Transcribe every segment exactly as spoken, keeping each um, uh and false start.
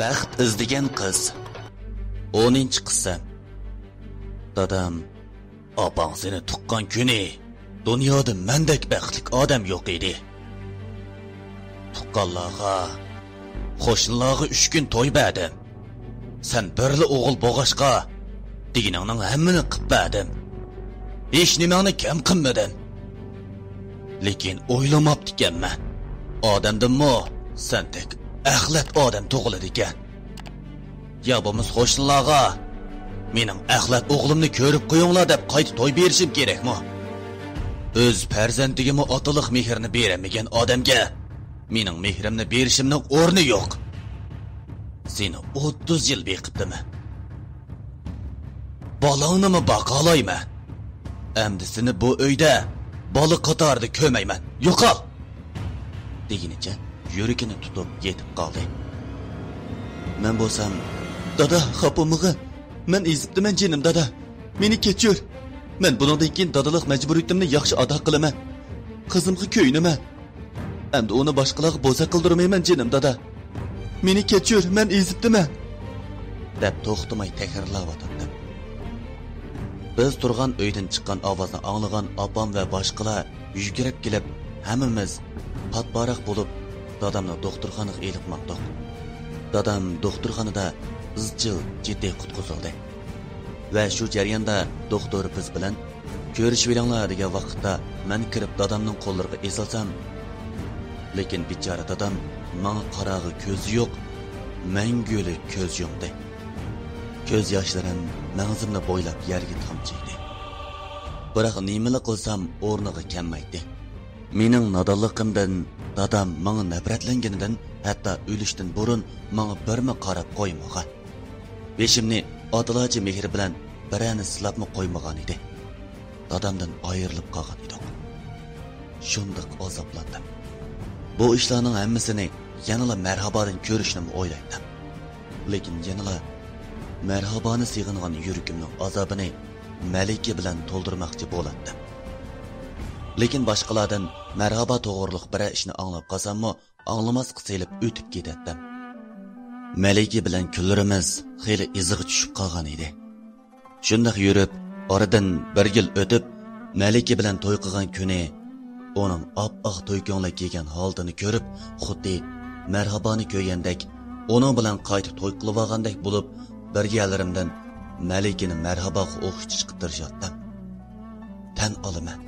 بەخت ئىزدىگەن قىز. ئونىنچى قىسىم. دادام، ئاپاڭ سېنى تۇغقان كۈنى دۇنيادا مەندەك بەختلىك ئادەم يوق ئىدى. تۇغقانلارغا، قوشنىلارغا ئۈچ كۈن توي بەردىم. سەن بىرلا ئوغۇل بولغاچقا، دېگىنىڭنىڭ ھەممىنى قىپ بەردىم. ھېچ نېمەڭنى كەم قىلمىدىم. لېكىن ئويلىماپتىكەنمەن، ئادەمدىنمۇ سەندەك ئەخلەت ئادەم تۇغۇلىدىكەن. يا بولمىسا قوشنىلارغا، مېنىڭ ئەخلەت ئوغلۇمنى كۆرۈپ قويۇڭلار دەپ قايتا توي بېرىشىم كېرەكمۇ؟ ئۆز پەرزەنتىگىمۇ ئاتىلىق مېھرىنى بېرەلمىگەن ئادەمگە مېنىڭ مېھرىمنى بېرىشىمنىڭ ئورنى يوق. سېنى ئوتتۇز يىل بېقىپتىمەن. بالاڭنىمۇ باقالايمەن. ئەمدى سېنى بۇ ئۆيدە بالا قاتارىدا كۆرمەيمەن. يوقال! دېگىنىچە يۈرىكىنى تۇتۇپ يېتىپ قالدى. مەن بولسام، دادا، خاپا بولمىغىن. مەن ئېزىپتىمەن جېنىم دادا. مېنى كەچۈر. مەن بۇنىڭدىن كېيىن دادىلىق مەجبۇرىيىتىمنى ياخشى ئادا قىلىمەن. قىزىمغا كۆيۈنىمەن. ئەمدى ئۇنى باشقىلارغا بوزەك قىلدۇرمايمەن جېنىم دادا. مېنى كەچۈر، مەن ئېزىپتىمەن. دەپ توختىماي تەكرارلاۋاتاتتىم. بىز تۇرغان ئۆيدىن چىققان ئاۋازنى ئاڭلىغان ئاپام ۋە باشقىلار يۈگۈرۈپ كېلىپ، ھەممىمىز پاتىپاراق بولۇپ، دادامنى دوختۇرخانىغا ئېلىپ ماڭدۇق. دادام دوختۇرخانىدا ئىزچىل جىددىي قۇتقۇزۇلدى. ۋە شۇ جەرياندا دوختۇر بىز بىلەن «كۆرۈشۈۋېلىڭلار» دېگەن ۋاقىتتا، مەن كىرىپ دادامنىڭ قوللىرىغا ئېسىلسام، لېكىن بىچارە دادام ماڭا قاراغۇ كۆزى يوق، مەڭگۈلۈك كۆز يۇمدى. كۆز ياشلىرىم مەڭزىمنى بويلاپ يەرگە تامچىيدى. بىراق نېمىلا قىلسام ئورنىغا كەلمەيتتى. مېنىڭ نادانلىقىمدىن دادام ماڭا نەپرەتلەنگىنىدىن، ھەتتا ئۆلۈشتىن بۇرۇن ماڭا بىرمۇ قاراپ قويمىغان. بېشىمنى ئاتىلارچە مېھرى بىلەن بىرەرنى سىلاپمۇ قويمىغانىدى. دادامدىن ئايرىلىپ قالغان ئىدۇق. شۇنداق ئازابلاندىم. بۇ ئىشلارنىڭ ھەممىسىنى يەنىلا مەرھابادىن كۆرۈشنىمۇ ئويلايتتىم. لېكىن يەنىلا مەرھابانى سېغىنغان يۈرىكىمنىڭ ئازابىنى مەلىكە بىلەن تولدۇرماقچى بولاتتىم. لېكىن باشقىلاردىن مەرھابا توغرۇلۇق بىرەر ئىشنى ئاڭلاپ قالساممۇ، ئاڭلىماسقا سېلىپ ئۆتۈپ كېتەتتىم. مەلىكە بىلەن كۈنلىرىمىز خېلى ئىزىغا چۈشۈپ قالغان ئىدى. شۇنداق يۈرۈپ، ئارىدىن بىر يىل ئۆتۈپ، مەلىكە بىلەن توي قىلغان كۈنى ئۇنىڭ ئاپئاق توي كۆڭلەك كىيگەن ھالىتىنى كۆرۈپ، خۇددى مەرھابانى كۆرگەندەك، ئۇنىڭ بىلەن قايتا توي قىلىۋالغاندەك بولۇپ، بىر يەرلىرىمدىن مەلىكىنى مەرھاباغا ئوخشىتىشقا تىرىشاتتىم. تەن ئالىمەن.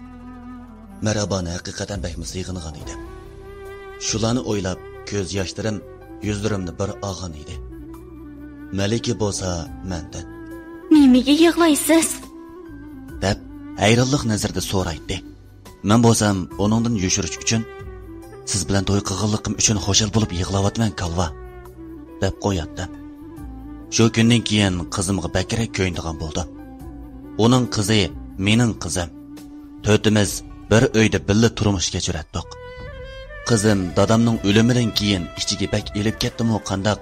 مەرھابانى ھەقىقەتەن بەكمۇ سېغىنغان ئىدىم. شۇلارنى ئويلاپ، كۆز ياشلىرىم يۈزلىرىمنى بىر ئالغان ئىدى. مەلىكە بولسا مەندىن، «نېمىگە يىغلايسىز؟» دەپ، ھەيرانلىق نەزىرىدە سورايتتى. مەن بولسام ئۇنىڭدىن يوشۇرۇش ئۈچۈن، «سىز بىلەن توي قىلغانلىقىم ئۈچۈن خۇشال بولۇپ يىغلاۋاتىمەن، كالۋا» دەپ قوياتتىم. شۇ كۈندىن كېيىن قىزىمغا بەكرەك كۆيۈنىدىغان بولدۇم. ئۇنىڭ قىزى مېنىڭ قىزىم. تۆتىمىز بىر ئۆيدە بىللە تۇرمۇش كەچۈرەتتۇق. قىزىم دادامنىڭ ئۆلۈمىدىن كېيىن ئىچىگە بەك ئېلىپ كەتتىمۇ قانداق،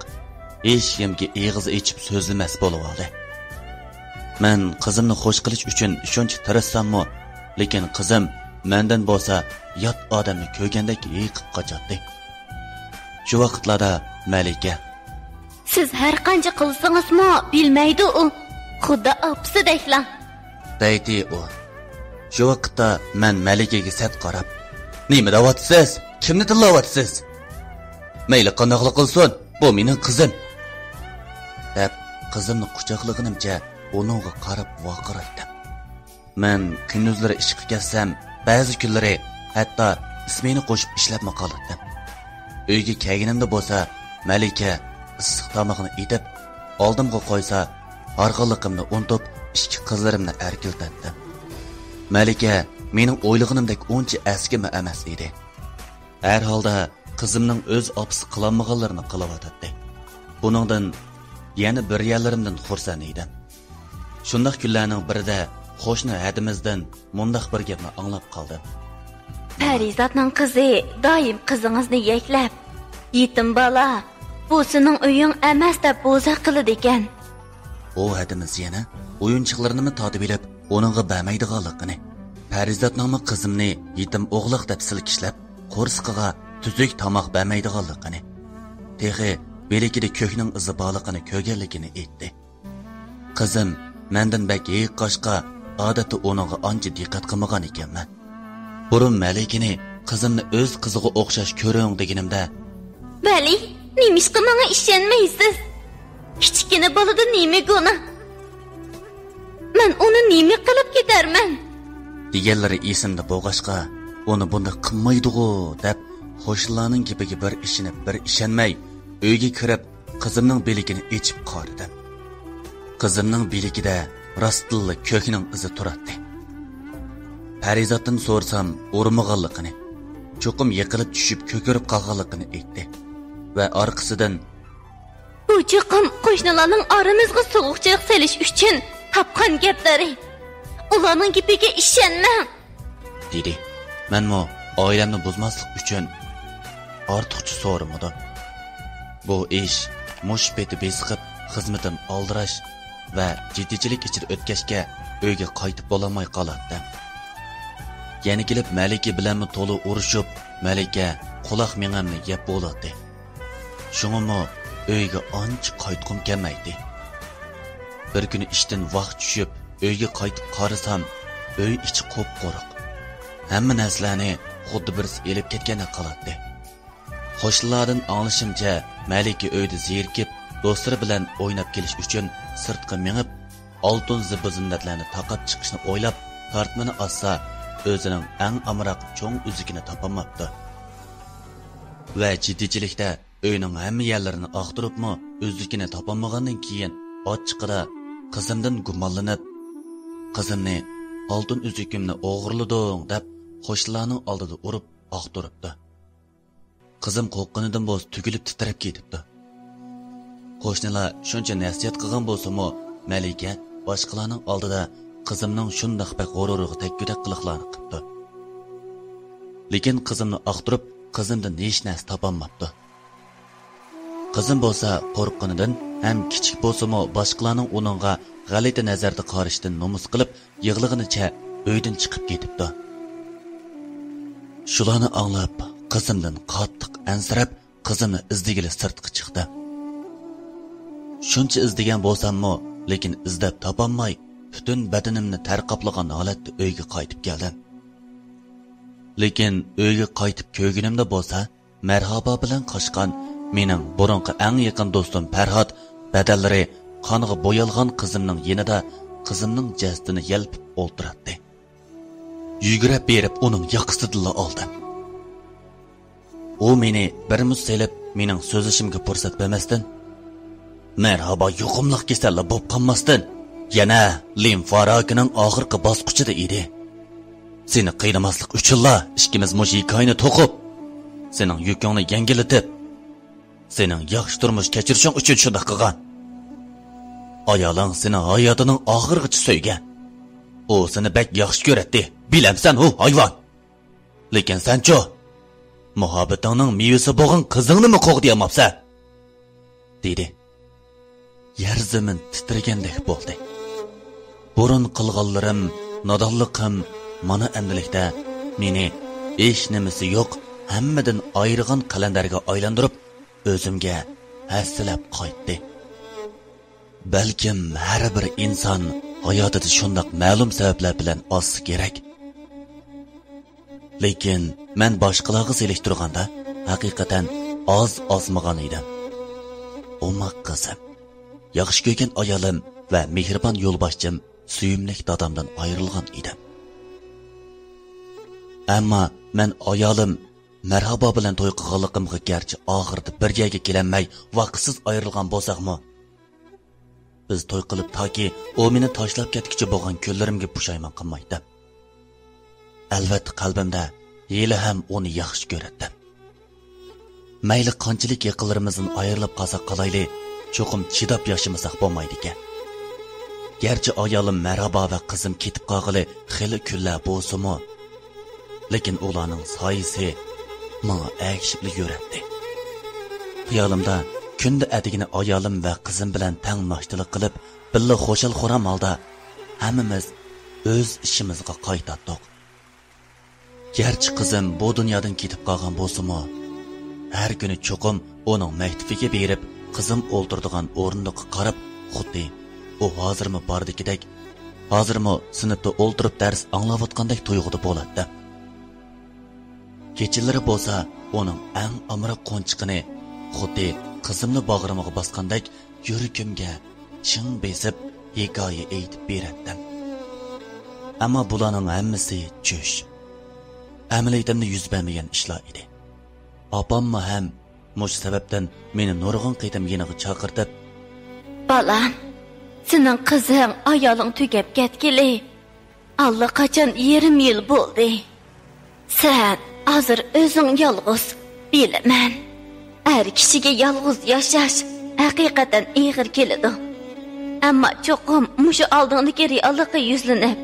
ھېچكىمگە ئېغىز ئېچىپ سۆزلىمەس بولۇۋالدى. مەن قىزىمنى خوش قىلىش ئۈچۈن شۇنچە تىرىشساممۇ، لېكىن قىزىم مەندىن بولسا يات ئادەمنى كۆرگەندەك ھېيىقىپ قاچاتتى. شۇ ۋاقىتلاردا مەلىكە، «سىز ھەر قانچە قىلسىڭىزمۇ بىلمەيدۇ ئۇ، خۇددى ئاپىسىدەكلا» دەيتتى ئۇ. شۇ ۋاقىتتا مەن مەلىكىگە سەت قاراپ، «نېمە دەۋاتىسىز؟ كىمنى تىللاۋاتىسىز؟ مەيلى قانداقلا قىلسۇن، بۇ مېنىڭ قىزىم» دەپ، قىزىمنى قۇچاقلىغىنىمچە ئۇنىڭغا قاراپ ۋارقىرايتتىم. مەن كۈندۈزلىرى ئىشقا كەتسەم، بەزى كۈنلىرى ھەتتا ئىسمېنا قوشۇپ ئىشلەپمۇ قالاتتىم. ئۆيگە كەلگىنىمدە بولسا، مەلىكە ئىسسىق تامىقىنى ئېتىپ، ئالدىمغا قويسا، ھارغىنلىقىمنى ئۇنتۇپ، ئىككى قىزلىرىمنى ئەركىلىتەتتىم. مەلىكە مېنىڭ ئويلىغىنىمدەك ئۇنچە ئەسكىمۇ ئەمەس ئىدى. ھەر ھالدا قىزىمنىڭ ئۆز ئاپىسى قىلالمىغانلىرىنى قىلىۋاتاتتى. بۇنىڭدىن يەنە بىر يەرلىرىمدىن خۇرسەن ئىدىم. شۇنداق كۈنلەرنىڭ بىرىدە قوشنا ھەدىمىزدىن مۇنداق بىر گەپنى ئاڭلاپ قالدىم. «پەرىزاتنىڭ قىزى دائىم قىزىڭىزنى يەكلەپ، يېتىم بالا، بۇ سېنىڭ ئۆيۈڭ ئەمەس دەپ بوزەك قىلىدىكەن.» ئۇ ھەدىمىز يەنە ئويۇنچۇقلىرىنىمۇ تارتىۋېلىپ، ئۇنىڭغا بەرمەيدىغانلىقىنى، پەرىزاتنىڭمۇ قىزىمنى يېتىم ئوغلاق دەپ سىلكىشلەپ، قورسىقىغا تۈزۈك تاماق بەرمەيدىغانلىقىنى، تېخى بىلىكىدە كۆكنىڭ ئىزى بارلىقىنى كۆرگەنلىكىنى ئېيتتى. قىزىم مەندىن بەك ھېيىققاچقا، ئادەتتە ئۇنىڭغا ئانچە دىققەت قىلمىغان ئىكەنمەن. بۇرۇن مەلىكىنى قىزىمنى ئۆز قىزىغا ئوخشاش كۆرۈڭ دېگىنىمدە، ۋەلى، نېمىشقا ماڭا ئىشەنمەيسىز؟ كىچىككىنە بالىدا نېمە گۇناھ؟ مەن ئۇنى نېمە قىلىپ كېتەرمەن؟ دېگەنلىرى ئېسىمدە بولغاچقا، ئۇنى بۇنداق قىلمايدىغۇ دەپ، قوشنىلارنىڭ گېپىگە بىر ئىشىنىپ، بىر ئىشەنمەي، ئۆيگە كىرىپ، قىزىمنىڭ بىلىكىنى ئېچىپ قارىدىم. قىزىمنىڭ بىلىكىدە راستتىنلا كۆكنىڭ ئىزى تۇراتتى. پەرىزاتتىن سورىسام، ئۇرمىغانلىقىنى، چوقۇم يىقىلىپ چۈشۈپ كۆكىرىپ قالغانلىقىنى ئېيتتى ۋە ئارقىسىدىن، بۇ چوقۇم قوشنىلارنىڭ ئارىمىزغا سوغۇقچىلىق سېلىش ئۈچۈن تاپقان گەپلىرى. ئۇلارنىڭ گېپىگە ئىشەنمەڭ، دېدى. مەنمۇ ئائىلەمنى بۇزماسلىق ئۈچۈن ئارتۇقچە سورىمىدىم. بۇ ئىش مۇشۇ پېتى بېسىقىپ، خىزمىتىم ئالدىراش ۋە جىددىيچىلىك ئىچىدە ئۆتكەچكە، ئۆيگە قايتىپ بولالماي قالاتتىم. يەنە كېلىپ مەلىكە بىلەنمۇ تولا ئۇرۇشۇپ، مەلىكە قۇلاق مېڭەمنى يەپ بولاتتى. شۇڭىمۇ ئۆيگە ئانچە قايتقۇم كەلمەيتتى. بىر كۈنى ئىشتىن ۋاق چۈشۈپ، ئۆيگە قايتىپ قارىسام، ئۆي ئىچى قۇپقۇرۇق. ھەممە نەرسىلەرنى خۇددى بىرسى ئېلىپ كەتكەندەك قىلاتتى. قوشنىلاردىن ئاڭلىشىمچە، مەلىكە ئۆيدە زېرىكىپ، دوستلىرى بىلەن ئويناپ كېلىش ئۈچۈن سىرتقا مېڭىپ، ئالتۇن زىبۇ-زىننەتلەرنى تاقاپ چىقىشنى ئويلاپ، تارتمىنى ئاسسا، ئۆزىنىڭ ئەڭ ئامراق چوڭ ئۈزۈكىنى تاپالماپتۇ. ۋە جىددىيچىلىكتە ئۆينىڭ ھەممە يەرلىرىنى ئاختۇرۇپمۇ ئۈزۈكىنى تاپالمىغاندىن كېيىن، ئاچچىقىدا قىزىمدىن گۇمانلىنىپ، قىزىمنى، ئالتۇن ئۈزۈكۈمنى ئوغرىلىدىڭ دەپ، قوشنىلارنىڭ ئالدىدا ئۇرۇپ ئاختۇرۇپتۇ. قىزىم قورققىنىدىن بولسا تۈگۈلۈپ تىترەپ كېتىپتۇ. قوشنىلار شۇنچە نەسىھەت قىلغان بولسىمۇ، مەلىكە باشقىلارنىڭ ئالدىدا قىزىمنىڭ شۇنداق بەك غۇرۇرىغا تەگكۈدەك قىلىقلارنى قىپتۇ. لېكىن قىزىمنى ئاختۇرۇپ، قىزىمدىن ھېچ نەرسە تاپالماپتۇ. قىزىم بولسا قورققىنىدىن ھەم كىچىك بولسىمۇ باشقىلارنىڭ ئۇنىڭغا غەلىتە نەزەردە قارىشىدىن نومۇس قىلىپ، يىغلىغىنىچە ئۆيدىن چىقىپ كېتىپتۇ. شۇلارنى ئاڭلاپ، قىزىمدىن قاتتىق ئەنسىرەپ، قىزىمنى ئىزدىگىلى سىرتقا چىقتىم. شۇنچە ئىزدىگەن بولساممۇ، لېكىن ئىزدەپ تاپالماي، پۈتۈن بەدىنىمنى تەر قاپلىغان ھالەتتە ئۆيگە قايتىپ كەلدىم. لېكىن ئۆيگە قايتىپ كىرگىنىمدە بولسا، مەرھابا بىلەن قاچقان مېنىڭ بۇرۇنقى ئەڭ يېقىن دوستۇم پەرھات بەدەنلىرى قانغا بويالغان قىزىمنىڭ يېنىدا قىزىمنىڭ جەسىتىنى يەلپۈپ ئولتۇراتتى. يۈگۈرۈپ بېرىپ ئۇنىڭ ياقىسىدىنلا ئالدىم. ئۇ مېنى بىر مۇز سېلىپ، مېنىڭ سۆزلىشىمگە پۇرسەت بەرمەستىن، مەرھابا يۇقۇملۇق كېسەللا بوپ قالماستىن، يەنە لىمفا راكىنىڭ ئاخىرقى باسقۇچىدا ئىدى. سېنى قىينىماسلىق ئۈچۈنلا ئىككىمىز مۇشۇ ھېكايىنى توقۇپ، سېنىڭ يۈكۈڭنى يەڭگىللىتىپ، سېنىڭ ياخشى تۇرمۇش كەچۈرۈشۈڭ ئۈچۈن شۇنداق قىلغان. ئايالىڭ سېنى ھاياتىنىڭ ئاخىرىغىچە سۆيگەن. ئۇ سېنى بەك ياخشى كۆرەتتى، بىلەمسەن ئۇ ھايۋان؟ لېكىن سەنچۇ؟ مۇھەببىتىڭنىڭ مېۋىسى بولغان قىزىڭنىمۇ قوغدىيالماپسەن؟ دېدى. يەر زېمىن تىترىگەندەك بولدى. بۇرۇن قىلغانلىرىم، نادانلىقىم مانا ئەمدىلىكتە مېنى ھېچ نېمىسى يوق، ھەممىدىن ئايرىغان قەلەندەرگە ئايلاندۇرۇپ، ئۆزۈمگە ھەسسىلەپ قايتتى. بەلكىم ھەر بىر ئىنسان ھاياتىدا شۇنداق مەلۇم سەۋەبلەر بىلەن ئازسا كېرەك. لېكىن مەن باشقىلارغا سېلىشتۇرغاندا، ھەقىقەتەن ئاز ئازمىغان ئىدىم. ئوماق قىزىم، ياخشى كۆرگەن ئايالىم ۋە مېھرىبان يولباشچىم سۆيۈملۈك دادامدىن ئايرىلغان ئىدىم. ئەمما مەن ئايالىم مەرھابا بىلەن توي قىلغانلىقىمغا گەرچە ئاخىرىدا بىر يەرگە كېلەلمەي ۋاقىتسىز ئايرىلغان بولساقمۇ، بىز توي قىلىپ تاكى ئۇ مېنى تاشلاپ كەتكۈچە بولغان كۈنلىرىمگە پۇشايمان قىلمايتتىم. ئەلۋەتتە قەلبىمدە ھېلىھەم ئۇنى ياخشى كۆرەتتىم. مەيلى قانچىلىك يېقىنلىرىمىزدىن ئايرىلىپ قالساق قالايلى، چوقۇم چىداپ ياشىمىساق بولمايدىكەن. گەرچە ئايالىم مەرھابا ۋە قىزىم كېتىپ قالغىلى خېلى كۈنلەر بولسىمۇ، لېكىن ئۇلارنىڭ سايىسى ماڭا ئەگىشىپلا يۈرەتتى. خىيالىمدا كۈندە ئەتىگىنى ئايالىم ۋە قىزىم بىلەن تەڭ ناشتىلىق قىلىپ، بىللە خۇشال-خۇرام ھالدا ھەممىمىز ئۆز ئىشىمىزغا قايتاتتۇق. گەرچە قىزىم بۇ دۇنيادىن كېتىپ قالغان بولسىمۇ، ھەر كۈنى چوقۇم ئۇنىڭ مەكتىپىگە بېرىپ، قىزىم ئولتۇرىدىغان ئورۇندۇققا قاراپ، خۇددى ئۇ ھازىرمۇ باردىكىدەك، ھازىرمۇ سىنىپتا ئولتۇرۇپ دەرس ئاڭلاۋاتقاندەك تۇيغۇدا بولاتتىم. كېچىلىرى بولسا ئۇنىڭ ئەڭ ئامراق قونچىقىنى خۇددى قىزىمنى باغرىمغا باسقاندەك يۈرىكىمگە چىڭ بېسىپ، ھېكايە ئېيتىپ بېرەتتىم. ئەمما بۇلارنىڭ ھەممىسى چۈش. ئەمەلىيىتىمدە يۈز بەرمىگەن ئىشلار ئىدى. ئاپاممۇ ھەم مۇشۇ سەۋەبتىن مېنى نۇرغۇن قېتىم يېنىغا چاقىرتىپ، بالام، سېنىڭ قىزىڭ، ئايالىڭ تۈگەپ كەتكىلى ئاللىقاچان يېرىم يىل بولدى. سەن ھازىر ئۆزۈڭ يالغۇز، بىلىمەن. ئەر كىشىگە يالغۇز ياشاش ھەقىقەتەن ئېغىر كېلىدۇ. ئەمما چوقۇم مۇشۇ ئالدىڭدىكى رېئاللىققا يۈزلىنىپ،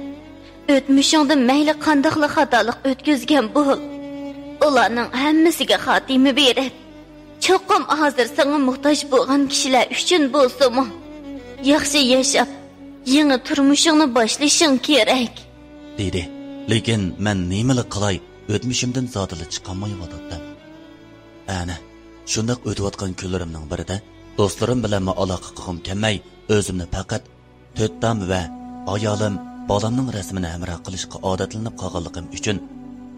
ئۆتمۈشۈڭدە مەيلى قانداقلا خاتالىق ئۆتكۈزگەن بول، ئۇلارنىڭ ھەممىسىگە خاتىمە بېرىپ، چوقۇم ھازىر ساڭا موھتاج بولغان كىشىلەر ئۈچۈن بولسىمۇ، ياخشى ياشاپ، يېڭى تۇرمۇشۇڭنى باشلىشىڭ كېرەك. دېدى. لېكىن مەن نېمىلا قىلاي، ئۆتمۈشۈمدىن زادىلا چىقالمايۋاتاتتىم. ئەنە، شۇنداق ئۆتۈۋاتقان كۈنلىرىمنىڭ بىرىدە دوستلىرىم بىلەنمۇ ئالاقە قىلغۇم كەلمەي، ئۆزۈمنى پەقەت تۆت تام ۋە ئايالىم، بالامنىڭ رەسىمىنى ھەمراھ قىلىشقا ئادەتلىنىپ قالغانلىقىم ئۈچۈن،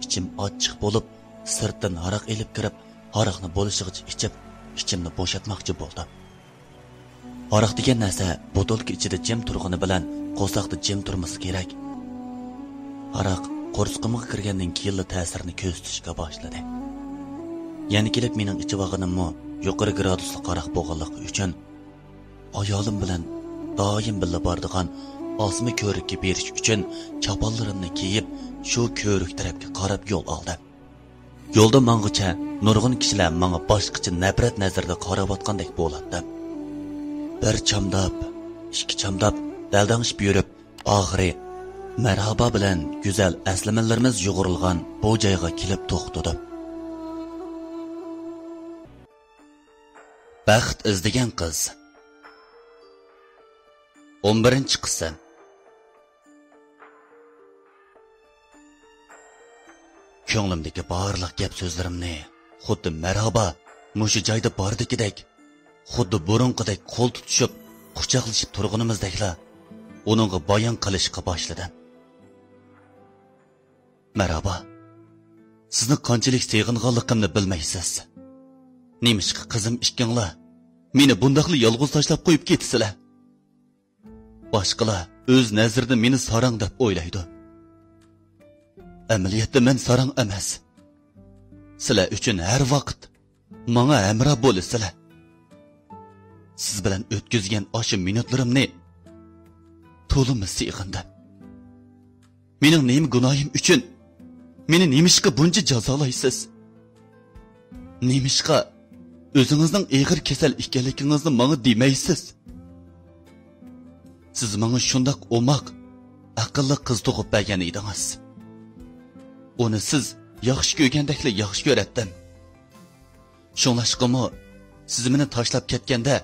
ئىچىم ئاچچىق بولۇپ، سىرتتىن ھاراق ئېلىپ كىرىپ، ھاراقنى بولۇشىغىچە ئىچىپ، ئىچىمنى بوشاتماقچى بولدۇم. ھاراق دېگەن نەرسە بوتۇلكا ئىچىدە جىم تۇرغىنى بىلەن قورساقتا جىم تۇرمىسا كېرەك. ھاراق قورسىقىمغا كىرگەندىن كېيىنلا تەسىرىنى كۆرسىتىشكە باشلىدى. يەنە كېلىپ مېنىڭ ئىچىۋالغىنىممۇ يۇقىرى گرادۇسلۇق ھاراق بولغانلىقى ئۈچۈن، ئايالىم بىلەن دائىم بىللە بارىدىغان ئاسما كۆۋرۈككە بېرىش ئۈچۈن چاپانلىرىمنى كىيىپ، شۇ كۆۋرۈك تەرەپكە قاراپ يول ئالدىم. يولدا ماڭغۇچە نۇرغۇن كىشىلەر ماڭا باشقىچە نەپرەت نەزىرىدە قاراۋاتقاندەك بولاتتىم. بىر چامداپ، ئىككى چامداپ دەلدەڭشىپ يۈرۈپ، ئاخىرى مەرھابا بىلەن گۈزەل ئەسلىمىلىرىمىز يۇغۇرۇلغان بۇ جايغا كېلىپ توختىدىم. بەخت ئىزدىگەن قىز. ئون بىرىنچى قىسىم. كۆڭلۈمدىكى بارلىق گەپ سۆزلىرىمنى خۇددى مەرھابا مۇشۇ جايدا باردىكىدەك، خۇددى بۇرۇنقىدەك قول تۇتۇشۇپ، قۇچاقلىشىپ تۇرغىنىمىزدەكلا ئۇنىڭغا بايان قىلىشقا باشلىدىم. مەرھابا. سىزنى قانچىلىك سېغىنغانلىقىمنى بىلمەيسىز. نېمىشقا قىزىم ئىككىڭلار مېنى بۇنداقلا يالغۇز تاشلاپ قويۇپ كېتىسىلەر؟ باشقىلار ئۆز نەزىرىدە مېنى ساراڭ دەپ ئويلايدۇ. ئەمەلىيەتتە مەن ساراڭ ئەمەس. سىلەر ئۈچۈن ھەر ۋاقىت ماڭا ھەمراھ بولىسىلەر. سىز بىلەن ئۆتكۈزگەن ئاشۇ مىنۇتلىرىمنى تولىمۇ سېغىندىم. مېنىڭ نېمە گۇناھىم ئۈچۈن مېنى نېمىشقا بۇنچە جازالايسىز؟ نېمىشقا ئۆزىڭىزنىڭ ئېغىر كېسەل ئىكەنلىكىڭىزنى ماڭا دېمەيسىز؟ سىز ماڭا شۇنداق ئوماق، ئەقىللىق قىز تۇغۇپ بەرگەن ئىدىڭىز. ئۇنى سىز ياخشى كۆرگەندەكلا ياخشى كۆرەتتىم. شۇڭلاشقىمۇ، سىز مېنى تاشلاپ كەتكەندە،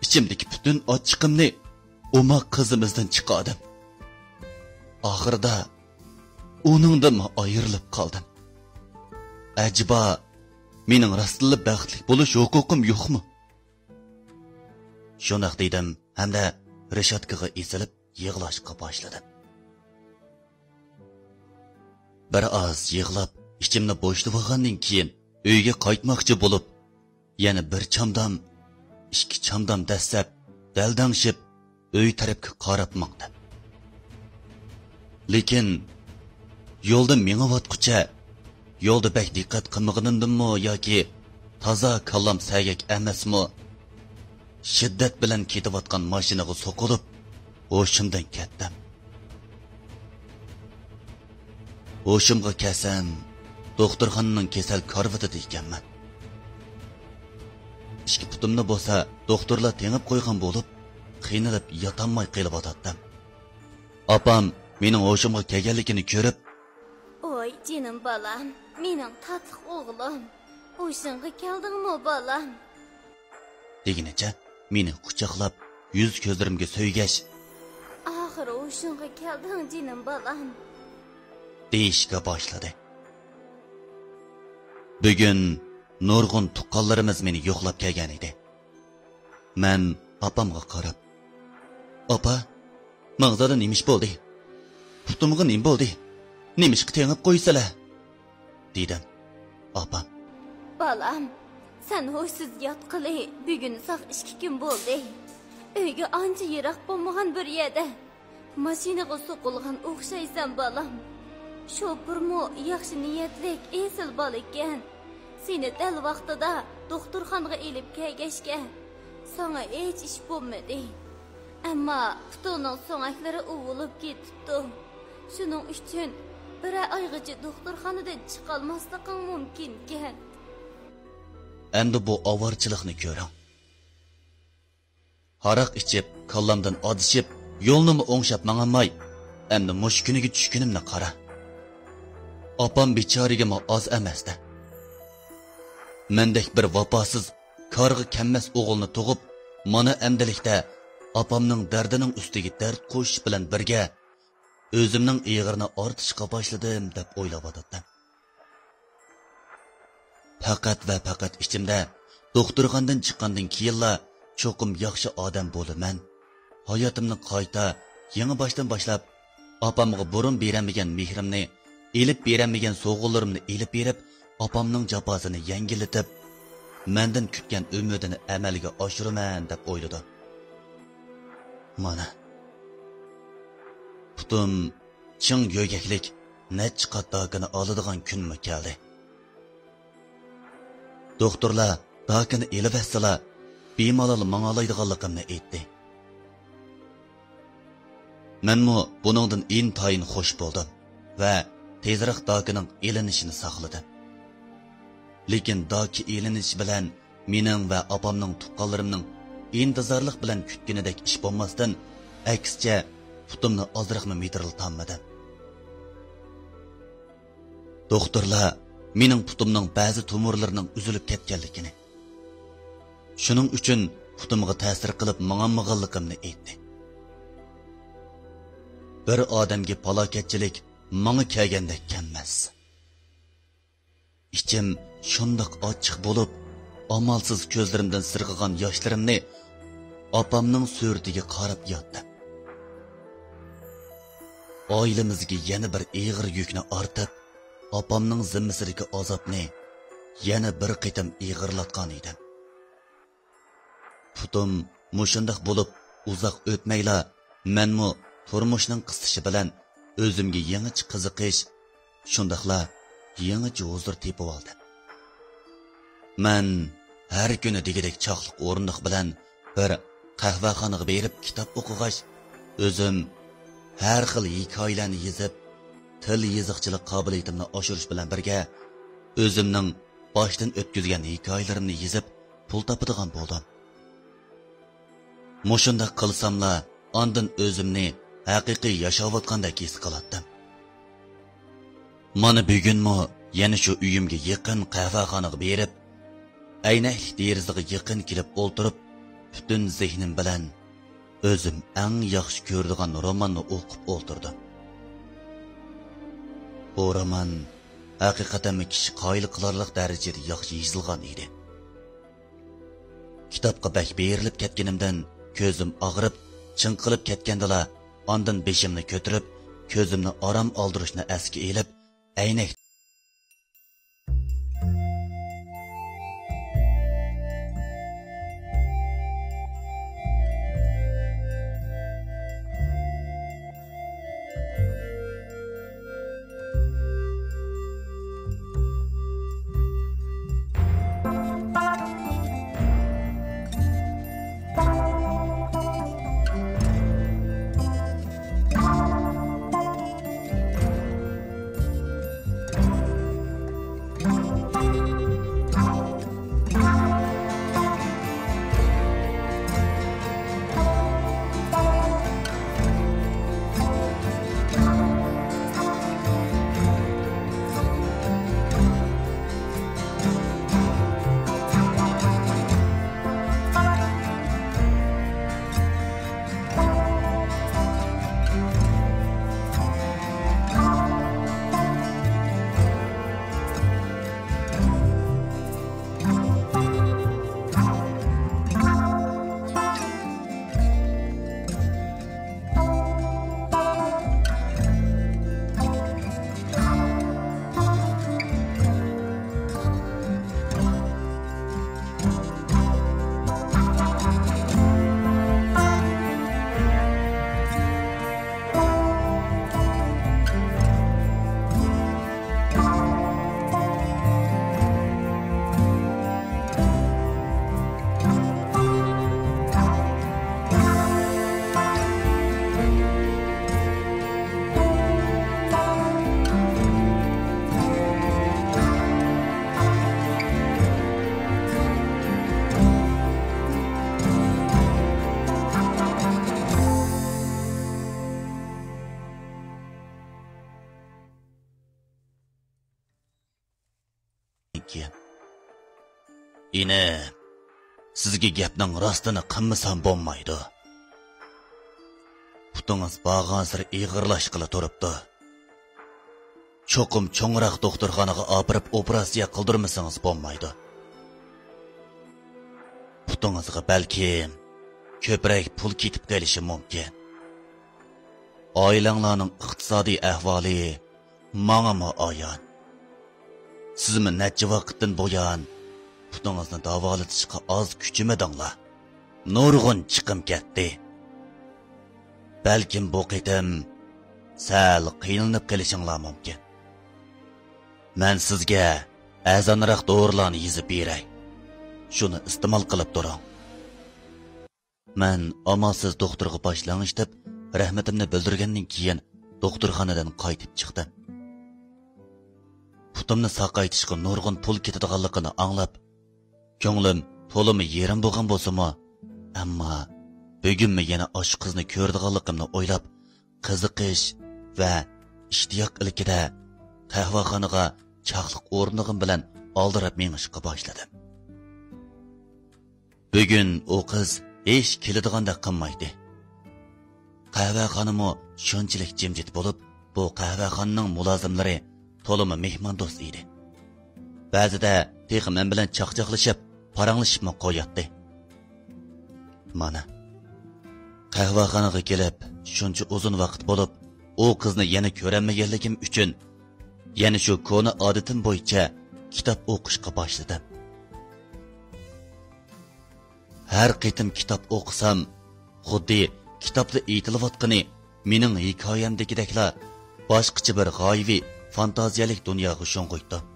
ئىچىمدىكى پۈتۈن ئاچچىقىمنى ئوماق قىزىمىزدىن چىقاردىم. ئاخىرىدا ئۇنىڭدىنمۇ ئايرىلىپ قالدىم. ئەجەبا، مېنىڭ راستتىنلا بەختلىك بولۇش ھوقۇقۇم يوقمۇ؟ شۇنداق دېدىم ھەمدە رېشاتكىغا ئېسىلىپ يىغلاشقا باشلىدىم. بىر ئاز يىغلاپ، ئىچىمنى بوشىتىۋالغاندىن كېيىن، ئۆيگە قايتماقچى بولۇپ، يەنە بىر چامدام، ئىككى چامدام دەسسەپ، دەلدەڭشىپ، ئۆي تەرەپكە قاراپ ماڭدىم. لېكىن يولدا مېڭىۋاتقۇچە، يولدا بەك دىققەت قىلمىغىنىمدىنمۇ ياكى تازا كاللام سەگەك ئەمەسمۇ، شىددەت بىلەن كېتىۋاتقان ماشىنىغا سوقۇلۇپ، ھوشۇمدىن كەتتىم. ھوشۇمغا كەلسەم، دوختۇرخانىنىڭ كېسەل كارىۋىتىدا ئىكەنمەن. ئىككى پۇتۇمنى بولسا دوختۇرلار تېڭىپ قويغان بولۇپ، قىينىلىپ ياتالماي قېلىۋاتاتتىم. ئاپام مېنىڭ ھوشۇمغا كەلگەنلىكىنى كۆرۈپ، ۋاي جېنىم بالام، مېنىڭ تاتلىق ئوغلۇم، ھوشۇڭغا كەلدىڭمۇ بالام؟ دېگىنىچە مېنى قۇچاقلاپ، يۈز كۆزلىرىمگە سۆيگەچ، ئاخىرى ھوشۇڭغا كەلدىڭ جېنىم بالام، دېيىشكە باشلىدى. بۈگۈن نۇرغۇن تۇغقانلىرىمىز مېنى يوقلاپ كەلگەن ئىدى. مەن ئاپامغا قاراپ، «ئاپا، ماڭزادا نېمە ئىش بولدى؟ پۇتۇمغا نېمە بولدى؟ نېمىشقا تېڭىپ قويىسىلەر؟» دېدىم. ئاپام، «بالام، سەن ھوشسىز ياتقىلى بۈگۈن ساق ئىككى كۈن بولدى. ئۆيگە ئانچە يىراق بولمىغان بىر يەردە ماشىنىغا سوقۇلغان ئوخشايسەن، بالام. شوپۇرمۇ ياخشى نىيەتلىك، ئېسىل بالىكەن. سېنى دەل ۋاقتىدا دوختۇرخانىغا ئېلىپ كەلگەچكە، ساڭا ھېچ ئىش بولمىدى. ئەمما پۇتۇڭنىڭ سۆڭەكلىرى ئۇۋۇلۇپ كېتىپتۇ. شۇنىڭ ئۈچۈن بىرەر ئايغىچە دوختۇرخانىدىن چىقالماسلىقىڭ مۇمكىنكەن.» ئەمدى بۇ ئاۋارىچىلىقنى كۆرۈڭ. ھاراق ئىچىپ، كاللامدىن ئادىشىپ، يولنىمۇ ئوڭشاپ ماڭالماي، ئەمدى مۇشۇ كۈنىگە چۈشكىنىمنى قارا. ئاپام بىچارىگىمۇ ئاز ئەمەستە. مەندەك بىر ۋاپاسىز، كارغا كەممەس ئوغۇلنى تۇغۇپ، مانا ئەمدىلىكتە ئاپامنىڭ دەردىنىڭ ئۈستىگە دەرد قوشۇش بىلەن بىرگە، ئۆزۈمنىڭ ئېغىرىنى ئارتىشقا باشلىدىم، دەپ ئويلاۋاتاتتىم. پەقەت ۋە پەقەت ئىچىمدە، دوختۇرخانىدىن چىققاندىن كېيىنلا چوقۇم ياخشى ئادەم بولىمەن. ھاياتىمنى قايتا يېڭى باشتىن باشلاپ، ئاپامغا بۇرۇن بېرەلمىگەن مېھرىمنى، ئېلىپ بېرەلمىگەن سوۋغىلىرىمنى ئېلىپ بېرىپ، ئاپامنىڭ جاپاسىنى يەڭگىللىتىپ، مەندىن كۈتكەن ئۈمىدىنى ئەمەلگە ئاشۇرىمەن، دەپ ئويلىدىم. مانا، پۇتۇم چىڭ يۆگەكلىك نەچچە قات داكىنى ئالىدىغان كۈنمۇ كەلدى. دوختۇرلار داكىنى ئېلىۋەتسىلا، بىمالال ماڭالايدىغانلىقىمنى ئېيتتى. مەنمۇ بۇنىڭدىن ئىنتايىن خۇش بولدۇم ۋە تېزراق داكىنىڭ ئېلىنىشىنى ساقلىدىم. لېكىن داكا ئېلىنىش بىلەن مېنىڭ ۋە ئاپامنىڭ، تۇغقانلىرىمنىڭ ئىنتىزارلىق بىلەن كۈتكىنىدەك ئىش بولماستىن، ئەكسىچە، پۇتۇمنى ئازراقمۇ مىدىرلىتالمىدىم. دوختۇرلار مېنىڭ پۇتۇمنىڭ بەزى تومۇرلىرىنىڭ ئۈزۈلۈپ كەتكەنلىكىنى، شۇنىڭ ئۈچۈن پۇتۇمغا تەسىر قىلىپ ماڭالمىغانلىقىمنى ئېيتتى. بىر ئادەمگە پالاكەتچىلىك ماڭا كەلگەندەك كەلمەس. ئىچىم شۇنداق ئاچچىق بولۇپ، ئامالسىز كۆزلىرىمدىن سىرغىغان ياشلىرىمنى ئاپامنىڭ سۈرىتىگە قاراپ ياتتىم. ئائىلىمىزگە يەنە بىر ئېغىر يۈكنى ئارتىپ، ئاپامنىڭ زىممىسىدىكى ئازابنى يەنە بىر قېتىم ئېغىرلاتقان ئىدىم. پۇتۇم مۇشۇنداق بولۇپ، ئۇزاق ئۆتمەيلا، مەنمۇ تۇرمۇشنىڭ قىستىشى بىلەن ئۆزۈمگە يېڭىچە قىزىقىش، شۇنداقلا يېڭىچە ھۇزۇر تېپىۋالدىم. مەن ھەر كۈنى دېگۈدەك چاقلىق ئورۇندۇق بىلەن بىر قەھۋەخانىغا بېرىپ كىتاب ئوقۇغاچ، ئۆزۈم ھەر خىل ھېكايىلەرنى يېزىپ، تىل يېزىقچىلىق قابىلىيىتىمنى ئاشۇرۇش بىلەن بىرگە، ئۆزۈمنىڭ باشتىن ئۆتكۈزگەن ھېكايىلىرىمنى يېزىپ، پۇل تاپىدىغان بولدۇم. مۇشۇنداق قىلساملا، ئاندىن ئۆزۈمنى ھەقىقىي ياشاۋاتقاندەك ھېس قىلاتتىم. مانا بۈگۈنمۇ يەنە شۇ ئۆيۈمگە يېقىن قەھۋەخانىغا بېرىپ، ئەينەكلىك دېرىزىگە يېقىن كېلىپ ئولتۇرۇپ، پۈتۈن زېھنىم بىلەن ئۆزۈم ئەڭ ياخشى كۆرىدىغان روماننى ئوقۇپ ئولتۇردۇم. بۇ رومان ھەقىقەتەنمۇ كىشى قايىل قىلارلىق دەرىجىدە ياخشى يېزىلغان ئىدى. كىتابقا بەك بېرىلىپ كەتكىنىمدىن كۆزۈم ئاغرىپ، چىڭقىلىپ كەتكەندىلا، ئاندىن بېشىمنى كۆتۈرۈپ، كۆزۈمنى ئارام ئالدۇرۇشنى ئەسكە ئېلىپ، ئەينەك كېيىن، ئىنىم، سىزگە گەپنىڭ راستىنى قىلمىسام بولمايدۇ. پۇتىڭىز بارغانسېرى ئېغىرلاشقىلى تۇرۇپتۇ. چوقۇم چوڭراق دوختۇرخانىغا ئاپىرىپ ئوپېراتسىيە قىلدۇرمىسىڭىز بولمايدۇ. پۇتىڭىزغا بەلكىم كۆپرەك پۇل كېتىپ قېلىشى مۇمكىن. ئائىلەڭلارنىڭ ئىقتىسادىي ئەھۋالى ماڭىمۇ ئايان. سىزمۇ نەچچە ۋاقىتتىن بۇيان پۇتىڭىزنى داۋالىتىشقا ئاز كۈچىمىدىڭلار. نۇرغۇن چىقىم كەتتى. بەلكىم بۇ قېتىم سەل قىينىلىپ قېلىشىڭلار مۇمكىن. مەن سىزگە ئەرزانراق دورىلارنى يېزىپ بېرەي. شۇنى ئىستېمال قىلىپ تۇرۇڭ. مەن ئامالسىز دوختۇرغا باش لەڭشىتىپ، رەھمىتىمنى بىلدۈرگەندىن كېيىن، دوختۇرخانىدىن قايتىپ چىقتىم. پۇتۇمنى ساقايتىشقا نۇرغۇن پۇل كېتىدىغانلىقىنى ئاڭلاپ، كۆڭلۈم تولىمۇ يېرىم بولغان بولسىمۇ، ئەمما بۈگۈنمۇ يەنە ئاشۇ قىزنى كۆرىدىغانلىقىمنى ئويلاپ، قىزىقىش ۋە ئىشتىياق ئىلكىدە قەھۋەخانىغا چاقلىق ئورنىغىنىم بىلەن ئالدىراپ مېڭىشقا باشلىدىم. بۈگۈن ئۇ قىز ھېچ كېلىدىغاندەك قىلمايتتى. قەھۋەخانىمۇ شۇنچىلىك جىمجىت بولۇپ، بۇ قەھۋەخانىنىڭ مۇلازىملىرى تولىمۇ مېھماندوست ئىدى. بەزىدە تېخى مەن بىلەن چاقچاقلىشىپ، پاراڭلىشىپمۇ قوياتتى. مانا، قەھۋەخانىغا كېلىپ شۇنچە ئۇزۇن ۋاقىت بولۇپ، ئۇ قىزنى يەنە كۆرەلمىگەنلىكىم ئۈچۈن، يەنە شۇ كونا ئادىتىم بويىچە كىتاب ئوقۇشقا باشلىدىم. ھەر قېتىم كىتاب ئوقۇسام، خۇددى كىتابتا ئېيتىلىۋاتقىنى مېنىڭ ھېكايەمدىكىدەكلا باشقىچە بىر غايىۋى فانتازىيەلىك دۇنياغا شۇڭغۇيتتۇم.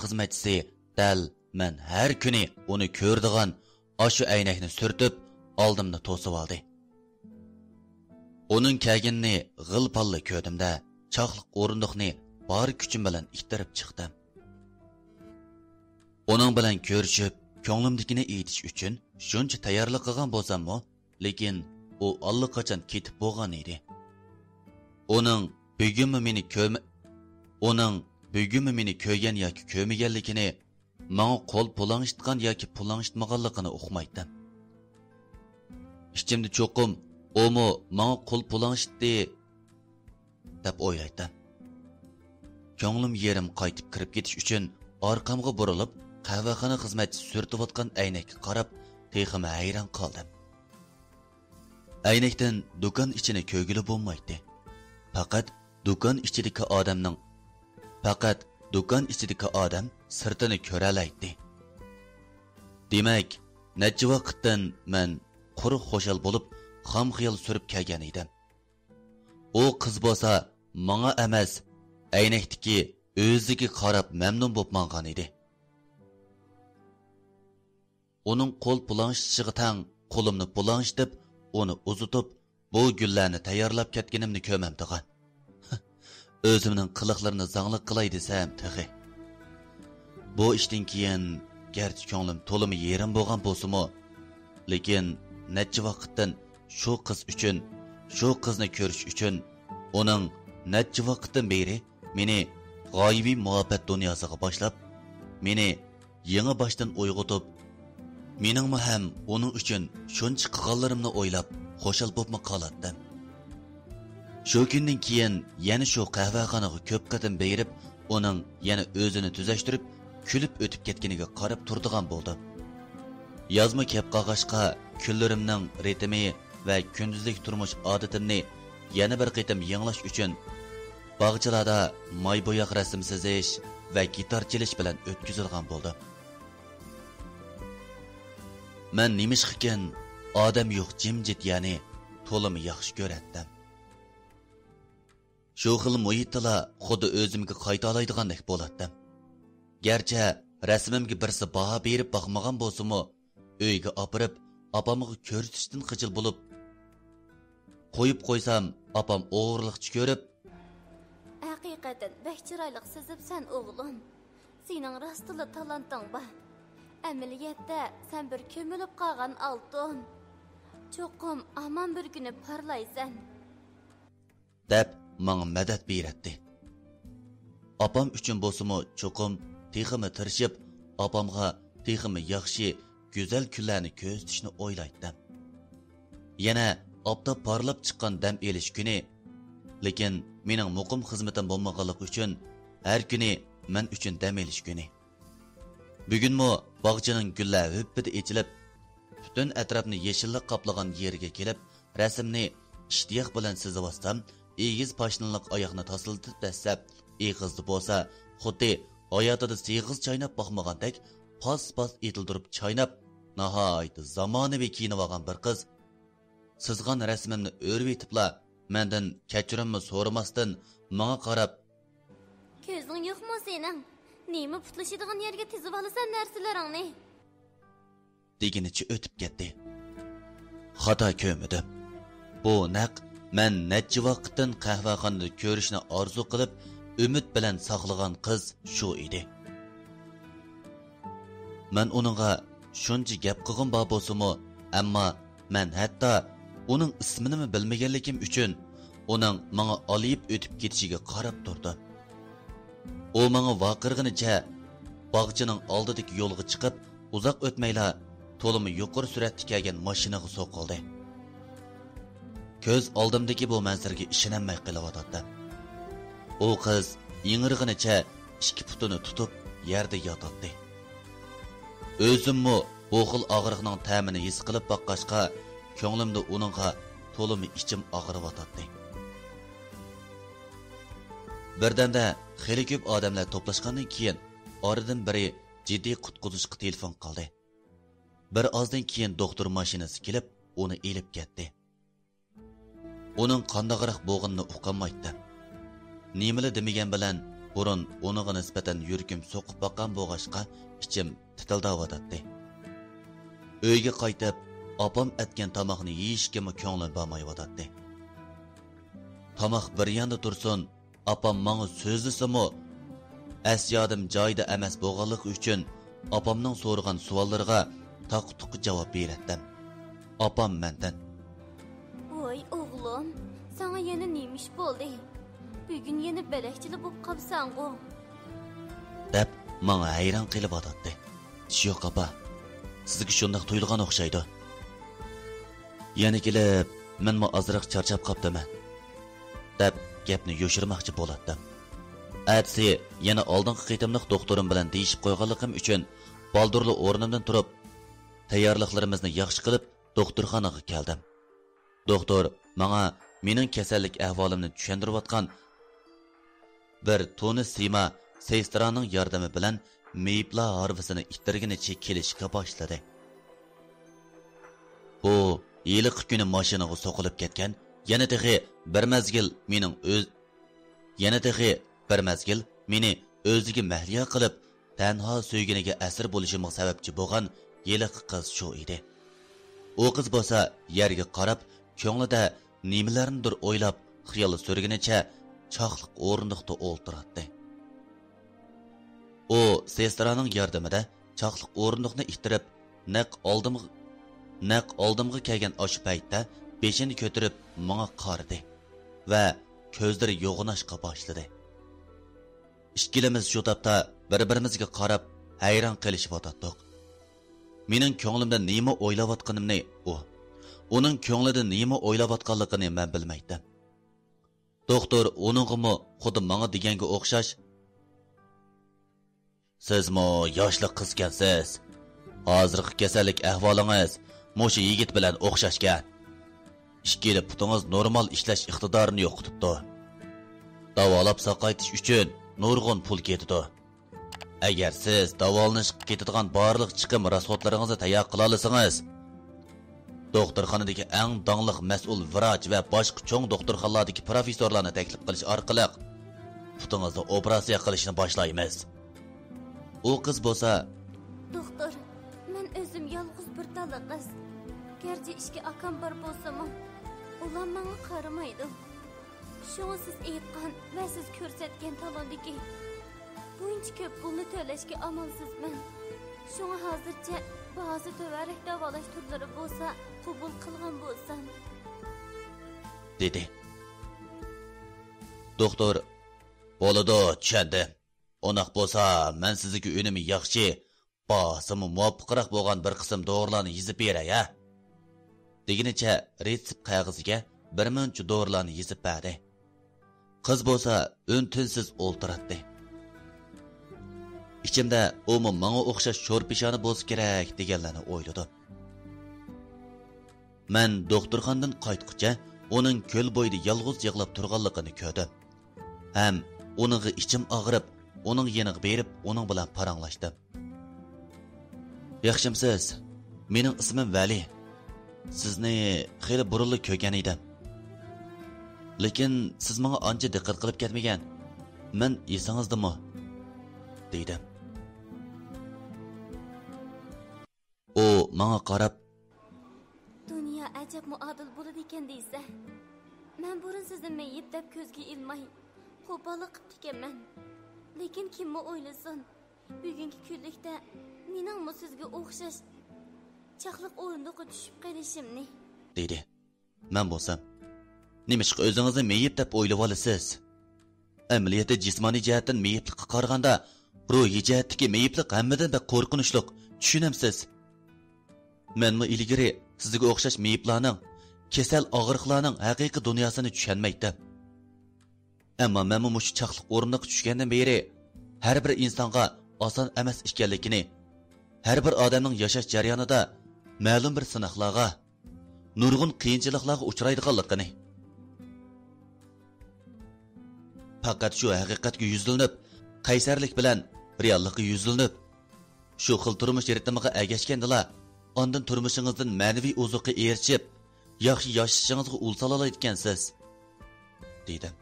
خىزمەتچىسى دەل مەن ھەر كۈنى ئۇنى كۆرىدىغان ئاشۇ ئەينەكنى سۈرتۈپ، ئالدىمدا توسۇۋالدى. ئۇنىڭ كەلگىنىنى غىل-پاللا كۆردۈم-دە، چاقلىق ئورۇندۇقنى بار كۈچۈم بىلەن ئىتتىرىپ چىقتىم. ئۇنىڭ بىلەن كۆرۈشۈپ، كۆڭلۈمدىكىنى ئېيتىش ئۈچۈن شۇنچە تەييارلىق قىلغان بولساممۇ، لېكىن ئۇ ئاللىقاچان كېتىپ بولغان ئىدى. ئۇنىڭ بۈگۈنمۇ مېنى كۆرمە-، ئۇنىڭ بۈگۈنمۇ مېنى كۆرگەن ياكى كۆرمىگەنلىكىنى، ماڭا قول پۇلاڭشىتقان ياكى پۇلاڭشىتمىغانلىقىنى ئۇقمايتتىم. ئىچىمدە چوقۇم ئۇمۇ ماڭا قول پۇلاڭشىتتى دەپ ئويلايتتىم. كۆڭلۈم يېرىم قايتىپ كىرىپ كېتىش ئۈچۈن ئارقامغا بۇرۇلۇپ، قەھۋەخانا خىزمەتچىسى سۈرتۈۋاتقان ئەينەككە قاراپ، تېخىمۇ ھەيران قالدىم. ئەينەكتىن دۇكان ئىچىنى كۆرگىلى بولمايتتى. پەقەت دۇكان ئىچىدىكى ئادەمنىڭ، پەقەت دۇكان ئىچىدىكى ئادەم سىرتىنى كۆرەلەيتتى. دېمەك، نەچچە ۋاقىتتىن مەن قۇرۇق خۇشال بولۇپ، خام خىيال سۈرۈپ كەلگەن ئىدىم. ئۇ قىز بولسا ماڭا ئەمەس، ئەينەكتىكى ئۆزىگە قاراپ مەمنۇن بولۇپ ماڭغان ئىدى. ئۇنىڭ قول پۇلاڭشىتىشىغا تەڭ قولۇمنى پۇلاڭشىتىپ، ئۇنى ئۇزىتىپ، بۇ گۈللەرنى تەييارلاپ كەتكىنىمنى كۆرمەمدىغان. ئۆزۈمنىڭ قىلىقلىرىنى زاڭلىق قىلاي دېسەم تېخى. بۇ ئىشتىن كېيىن گەرچە كۆڭلۈم تولىمۇ يېرىم بولغان بولسىمۇ، لېكىن نەچچە ۋاقىتتىن شۇ قىز ئۈچۈن، شۇ قىزنى كۆرۈش ئۈچۈن ئۇنىڭ نەچچە ۋاقىتتىن بېرى مېنى غايىۋى مۇھەببەت دۇنياسىغا باشلاپ، مېنى يېڭى باشتىن ئويغىتىپ، مېنىڭمۇ ھەم ئۇنىڭ ئۈچۈن شۇنچە قىلغانلىرىمنى ئويلاپ، خۇشال بوپمۇ قالاتتىم. شۇ كۈندىن كېيىن يەنە شۇ قەھۋەخانىغا كۆپ قېتىم بېرىپ، ئۇنىڭ يەنە ئۆزىنى تۈزەشتۈرۈپ، كۈلۈپ ئۆتۈپ كەتكىنىگە قاراپ تۇرىدىغان بولدۇم. يازمۇ كەپ قالغاچقا، كۈنلىرىمنىڭ رىتىمى ۋە كۈندۈزلۈك تۇرمۇش ئادىتىمنى يەنە بىر قېتىم يېڭىلاش ئۈچۈن، باغچىلاردا ماي بوياق رەسىم سىزىش ۋە گىتار چېلىش بىلەن ئۆتكۈزىدىغان بولدۇم. مەن نېمىشقىكىن ئادەم يوق جىمجىت يەرنى تولىمۇ ياخشى كۆرەتتىم. شۇ خىل مۇھىتتىلا خۇددى ئۆزۈمگە قايتالايدىغاندەك بولاتتىم. گەرچە رەسىمىمگە بىرسى باھا بېرىپ باقمىغان بولسىمۇ، ئۆيگە ئاپىرىپ، ئاپامغا كۆرسىتىشتىن خىجىل بولۇپ، قويۇپ قويسام، ئاپام ئوغرىلىقچە كۆرۈپ، ھەقىقەتەن بەك چىرايلىق سىزىپسەن، ئوغلۇم. سېنىڭ راستلا تالانتىڭ بار. ئەمەلىيەتتە سەن بىر كۆمۈلۈپ قالغان ئالتۇن. چوقۇم ھامان بىر كۈنى پارلايسەن. دەپ ماڭا مەدەت بېرەتتى. ئاپام ئۈچۈن بولسىمۇ چوقۇم تېخىمۇ تىرىشىپ، ئاپامغا تېخىمۇ ياخشى، گۈزەل كۈنلەرنى كۆزىتىشنى ئويلايتتىم. يەنە ئاپتاپ پارلاپ چىققان دەم ئېلىش كۈنى، لېكىن مېنىڭ مۇقىم خىزمىتىم بولمىغانلىقى ئۈچۈن ھەر كۈنى مەن ئۈچۈن دەم ئېلىش كۈنى. بۈگۈنمۇ باغچىنىڭ گۈللەر ھۈپپىدە ئېچىلىپ، پۈتۈن ئەتراپنى يېشىللىق قاپلىغان يېرىگە كېلىپ، رەسىمنى ئىشتىياق بىلەن سىزىۋاتسام، ئېگىز پاشنىلىق ئاياغنى تاسلىتىپ دەسسەپ، ئېغىزدا بولسا خۇددى ھاياتىدا سېغىز چايناپ باقمىغاندەك پاس-پاس ئېتىلدۈرۈپ چايناپ، ناھايىتى زامانىۋى كىيىنىۋالغان بىر قىز سىزغان رەسىمىمنى ئۆرۈۋېتىپلا، مەندىن كەچۈرۈممۇ سورىماستىن ماڭا قاراپ، «كۆزۈڭ يوقمۇ سېنىڭ؟ نېمە پۇتلىشىدىغان يەرگە تىزىۋالىسەن نەرسىلىرىڭنى؟» دېگىنىچە ئۆتۈپ كەتتى. خاتا كۆرمىدىم. بۇ نەق مەن نەچچە ۋاقىتتىن قەھۋەخانىدا كۆرۈشنى ئارزۇ قىلىپ، ئۈمىد بىلەن ساقلىغان قىز شۇ ئىدى. مەن ئۇنىڭغا شۇنچە گەپ قىلغۇم بار بولسىمۇ، ئەمما مەن ھەتتا ئۇنىڭ ئىسمىنىمۇ بىلمىگەنلىكىم ئۈچۈن، ئۇنىڭ ماڭا ئالىيىپ ئۆتۈپ كېتىشىگە قاراپ تۇردۇم. ئۇ ماڭا ۋارقىرىغىنىچە باغچىنىڭ ئالدىدىكى يولغا چىقىپ، ئۇزاق ئۆتمەيلا تولىمۇ يۇقىرى سۈرئەتتە كەلگەن ماشىنىغا سوقۇلدى. كۆز ئالدىمدىكى بۇ مەنزىرىگە ئىشىنەلمەي قېلىۋاتاتتىم. ئۇ قىز ئىڭرىغىنىچە ئىككى پۇتىنى تۇتۇپ يەردە ياتاتتى. ئۆزۈممۇ بۇ خىل ئاغرىقنىڭ تەمىنى ھېس قىلىپ باققاچقا، كۆڭلۈمدە ئۇنىڭغا تولىمۇ ئىچىم ئاغرىۋاتاتتى. بىردەمدە خېلى كۆپ ئادەملەر توپلاشقاندىن كېيىن، ئارىدىن بىرى جىددىي قۇتقۇزۇشقا تېلېفون قىلدى. بىر ئازدىن كېيىن دوختۇر ماشىنىسى كېلىپ، ئۇنى ئېلىپ كەتتى. ئۇنىڭ قانداقراق بولغىنىنى ئۇقالمايتتىم. نېمىلا دېمىگەن بىلەن، بۇرۇن ئۇنىڭغا نىسبەتەن يۈرىكىم سوقۇپ باققان بولغاچقا، ئىچىم تىتىلداۋاتاتتى. ئۆيگە قايتىپ، ئاپام ئەتكەن تاماقنى يېيىشكىمۇ كۆڭلۈم بارمايۋاتاتتى. تاماق بىر ياندا تۇرسۇن، ئاپام ماڭا سۆزلىسىمۇ، ئەس-يادىم جايىدا ئەمەس بولغانلىقى ئۈچۈن، ئاپامنىڭ سورىغان سوئاللىرىغا تاقا-تۇقا جاۋاب بېرەتتىم. ئاپام مەندىن: «ۋاي ئوغلۇم، ساڭا يەنە نېمە ئىش بولدى؟ بۈگۈن يەنە بەلەكچىلا بولۇپ قاپسەنغۇ؟» دەپ، ماڭا ھەيران قېلىۋاتاتتى. «ئىش يوق، ئاپا. سىزگە شۇنداق تۇيۇلغان ئوخشايدۇ.» يەنە كېلىپ، «مەنمۇ ئازراق چارچاپ قاپتىمەن» دەپ، گەپنى يوشۇرماقچى بولاتتىم. ئەتىسى يەنە ئالدىنقى قېتىملىق دوختۇرۇم بىلەن دېيىشىپ قويغانلىقىم ئۈچۈن، بالدۇرلا ئورنۇمدىن تۇرۇپ، تەييارلىقلىرىمىزنى ياخشى قىلىپ، دوختۇرخانىغا كەلدىم. دوختۇر ماڭا مېنىڭ كېسەللىك ئەھۋالىمنى چۈشەندۈرۈۋاتقان بىر تونۇش سىيما سېسترانىڭ ياردىمى بىلەن مېيىپلار ھارۋىسىنى ئىتتىرگىنىچە كېلىشكە باشلىدى. بۇ ھېلىقى كۈنى ماشىنىغا سوقۇلۇپ كەتكەن، يەنە تېخى بىر مەزگىل مېنىڭ ئۆز-، يەنە تېخى بىر مەزگىل مېنى ئۆزىگە مەھلىيا قىلىپ، تەنھا سۆيگىنىگە ئەسىر بولۇشۇمغا سەۋەبچى بولغان ھېلىقى قىز شۇ ئىدى. ئۇ قىز بولسا يەرگە قاراپ، كۆڭلىدە نېمىلەرنىدۇر ئويلاپ، خىيال سۈرگىنىچە چاقلىق ئورۇندۇقتا ئولتۇراتتى. ئۇ سېسترانىڭ ياردىمىدە چاقلىق ئورۇندۇقنى ئىتتىرىپ، نەق ئالدىمغا، نەق ئالدىمغا كەلگەن ئاشۇ پەيتتە بېشىنى كۆتۈرۈپ ماڭا قارىدى ۋە كۆزلىرى يوغىناشقا باشلىدى. ئىككىلىمىز شۇ تاپتا بىر-بىرىمىزگە قاراپ ھەيران قېلىشىۋاتاتتۇق. مېنىڭ كۆڭلۈمدە نېمە ئويلاۋاتقىنىمنى ئۇ، ئۇنىڭ كۆڭلىدە نېمە ئويلاۋاتقانلىقىنى مەن بىلمەيتتىم. دوختۇر ئۇنىڭغىمۇ خۇددى ماڭا دېگەنگە ئوخشاش: «سىزمۇ ياشلىق قىزكەنسىز. ھازىرقى كېسەللىك ئەھۋالىڭىز مۇشۇ يىگىت بىلەن ئوخشاشكەن. ئىككىلا پۇتىڭىز نورمال ئىشلەش ئىقتىدارىنى يوقىتىپتۇ. داۋالاپ ساقايتىش ئۈچۈن نۇرغۇن پۇل كېتىدۇ. ئەگەر سىز داۋالىنىشقا كېتىدىغان بارلىق چىقىم راسخوتلىرىڭىزنى تەييار قىلالىسىڭىز، دوختۇرخانىدىكى ئەڭ داڭلىق مەسئۇل ۋراچ ۋە باشقا چوڭ دوختۇرخانىلاردىكى پروفېسسورلارنى تەكلىپ قىلىش ئارقىلىق پۇتىڭىزنى ئوپېراتسىيە قىلىشنى باشلايمىز.» ئۇ قىز بولسا: «دوختۇر، مەن ئۆزۈم يالغۇز بىر تاللا قىز. گەرچە ئىككى ئاكام بار بولسىمۇ، ئۇلار ماڭا قارىمايدۇ. شۇڭا سىز ئېيتقان ۋە سىز كۆرسەتكەن تالوندىكى بۇنچە كۆپ پۇلنى تۆلەشكە ئامالسىزمەن. شۇڭا ھازىرچە باھاسى تۆۋەنرەك داۋالاش تۈرلىرى بولسا قوبۇل قىلغان بولسام.» دېدى. دوختۇر: «بولىدۇ، چۈشەندىم. ئۇنداق بولسا، مەن سىزگە ئۈنۈمى ياخشى، باھاسىمۇ مۇۋاپىقراق بولغان بىر قىسىم دورىلارنى يېزىپ بېرەي، ھە؟» دېگىنىچە رېتسېپ قەغىزىگە بىر مۇنچە دورىلارنى يېزىپ بەردى. قىز بولسا ئۈن-تىنسىز ئولتۇراتتى. ئىچىمدە ئۇمۇ ماڭا ئوخشاش شورپىشانە بولسا كېرەك دېگەنلەرنى ئويلىدىم. مەن دوختۇرخانىدىن قايتقۇچە ئۇنىڭ كۆل بويىدا يالغۇز يىغلاپ تۇرغانلىقىنى كۆردۈم. ھەم ئۇنىڭغا ئىچىم ئاغرىپ، ئۇنىڭ يېنىغا بېرىپ، ئۇنىڭ بىلەن پاراڭلاشتىم. «ياخشىمسىز؟ مېنىڭ ئىسمىم ۋەلى. سىزنى خېلى بۇرۇنلا كۆرگەن ئىدىم. لېكىن سىز ماڭا ئانچە دىققەت قىلىپ كەتمىگەن. مەن ئېسىڭىزدىمۇ؟» دېدىم. ئۇ ماڭا قاراپ: «دۇنيا ئەجەبمۇ ئادىل بولىدىكەن دەيسە. مەن بۇرۇن سىزنى مېيىپ دەپ كۆزگە ئىلماي، قوپاللىق قىپتىكەنمەن. لېكىن كىممۇ ئويلىسۇن، بۈگۈنكى كۈنلۈكتە مېنىڭمۇ سىزگە ئوخشاش چاقلىق ئورۇندۇققا چۈشۈپ قېلىشىمنى؟» دېدى. مەن بولسام: «نېمىشقا ئۆزىڭىزنى مېيىپ دەپ ئويلىۋالىسىز؟ ئەمەلىيەتتە جىسمانىي جەھەتتىن مېيىپلىققا قارىغاندا، روھىي جەھەتتىكى مېيىپلىق ھەممىدىن بەك قورقۇنچلۇق، چۈشىنەمسىز؟ مەنمۇ ئىلگىرى سىزگە ئوخشاش مېيىپلارنىڭ، كېسەل ئاغرىقلارنىڭ ھەقىقىي دۇنياسىنى چۈشەنمەيتتىم. ئەمما مەنمۇ مۇشۇ چاقلىق ئورۇندۇققا چۈشكەندىن بېرى ھەر بىر ئىنسانغا ئاسان ئەمەس ئىكەنلىكىنى، ھەر بىر ئادەمنىڭ ياشاش جەريانىدا مەلۇم بىر سىناقلارغا، نۇرغۇن قىيىنچىلىقلارغا ئۇچرايدىغانلىقىنى، پەقەت شۇ ھەقىقەتكە يۈزلىنىپ، قەيسەرلىك بىلەن رېئاللىققا يۈزلىنىپ، شۇ خىل تۇرمۇش رىتىمىغا ئەگەشكەندىلا، ئاندىن تۇرمۇشىڭىزدىن مەنىۋى ئوزۇققا ئېرىشىپ، ياخشى ياشىشىڭىزغا ئۇل سالالايدىكەنسىز» دېدىم.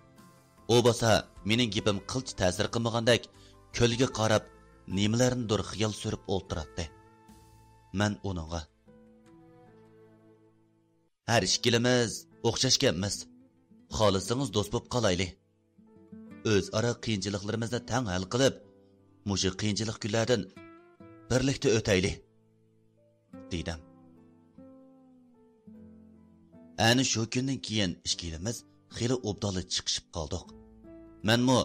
ئۇ بولسا مېنىڭ گېپىم قىلچە تەسىر قىلمىغاندەك، كۆلگە قاراپ نېمىلەرنىدۇر خىيال سۈرۈپ ئولتۇراتتى. مەن ئۇنىڭغا، «ھەر ئىككىلىمىز ئوخشاشكەنمىز. خالىسىڭىز دوست بولۇپ قالايلى. ئۆزئارا قىيىنچىلىقلىرىمىزنى تەڭ ھەل قىلىپ، مۇشۇ قىيىنچىلىق كۈنلەردىن بىرلىكتە ئۆتەيلى»، دېدىم. ئەنە شۇ كۈندىن كېيىن ئىككىلىمىز خېلى ئوبدانلا چىقىشىپ قالدۇق. مەنمۇ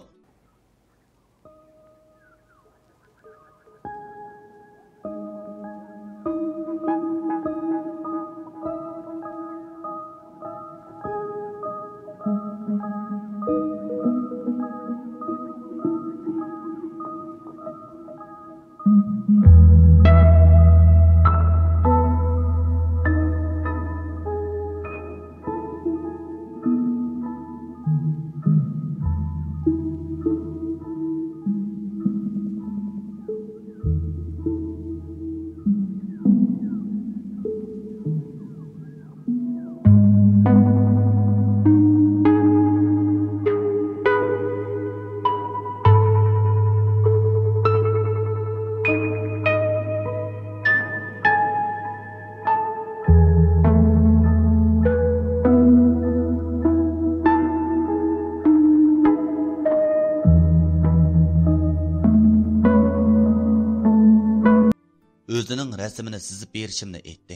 ئۆزىنىڭ رەسىمىنى سىزىپ بېرىشىمنى ئېيتتى.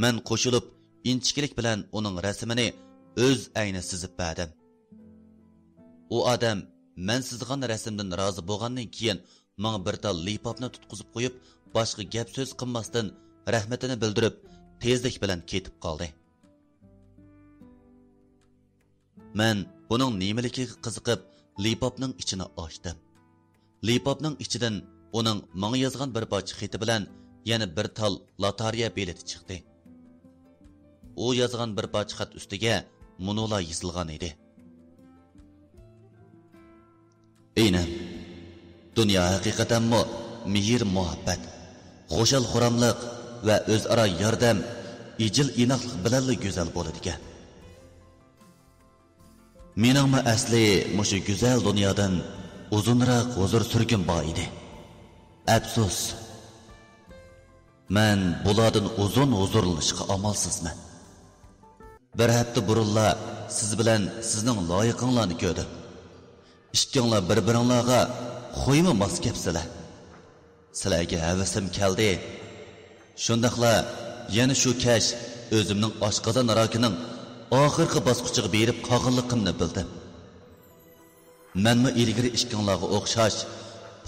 مەن قوشۇلۇپ، ئىنچىكىلىك بىلەن ئۇنىڭ رەسىمىنى ئۆز ئەينى سىزىپ بەردىم. ئۇ ئادەم مەن سىزغان رەسىمدىن رازى بولغاندىن كېيىن، ماڭا بىر تال لىپاپنى تۇتقۇزۇپ قويۇپ، باشقا گەپ سۆز قىلماستىن، رەھمىتىنى بىلدۈرۈپ، تېزلىك بىلەن كېتىپ قالدى. مەن بۇنىڭ نېمىلىكىگە قىزىقىپ، لىپاپنىڭ ئىچىنى ئاچتىم. لىپاپنىڭ ئىچىدىن ئۇنىڭ ماڭا يازغان بىر پارچە خېتى بىلەن يەنە بىر تال لاتارىيە بېلىتى چىقتى. ئۇ يازغان بىر پارچە خەت ئۈستىگە مۇنۇلار يېزىلغان ئىدى. ئىنىم، دۇنيا ھەقىقەتەنمۇ مېھىر-مۇھەببەت، خۇشال-خۇراملىق ۋە ئۆزئارا ياردەم، ئىجىل-ئىناقلىق بىلەنلا گۈزەل بولىدىكەن. مېنىڭمۇ ئەسلى مۇشۇ گۈزەل دۇنيادىن ئۇزۇنراق ھۇزۇر سۈرگۈم بار ئىدى. ئەپسۇس، مەن بۇلاردىن ئۇزۇن ھۇزۇرلىنىشقا ئامالسىزمەن. بىر ھەپتە بۇرۇنلا سىز بىلەن سىزنىڭ لايىقىڭلارنى كۆردۈم. ئىككىڭلار بىر-بىرىڭلارغا خويمۇ ماس كەپسىلەر. سىلەرگە ھەۋىسىم كەلدى. شۇنداقلا يەنە شۇ كەچ ئۆزۈمنىڭ ئاشقازان راكىنىڭ ئاخىرقى باسقۇچىغا بېرىپ قالغانلىقىمنى بىلدىم. مەنمۇ ئىلگىرى ئىككىڭلارغا ئوخشاش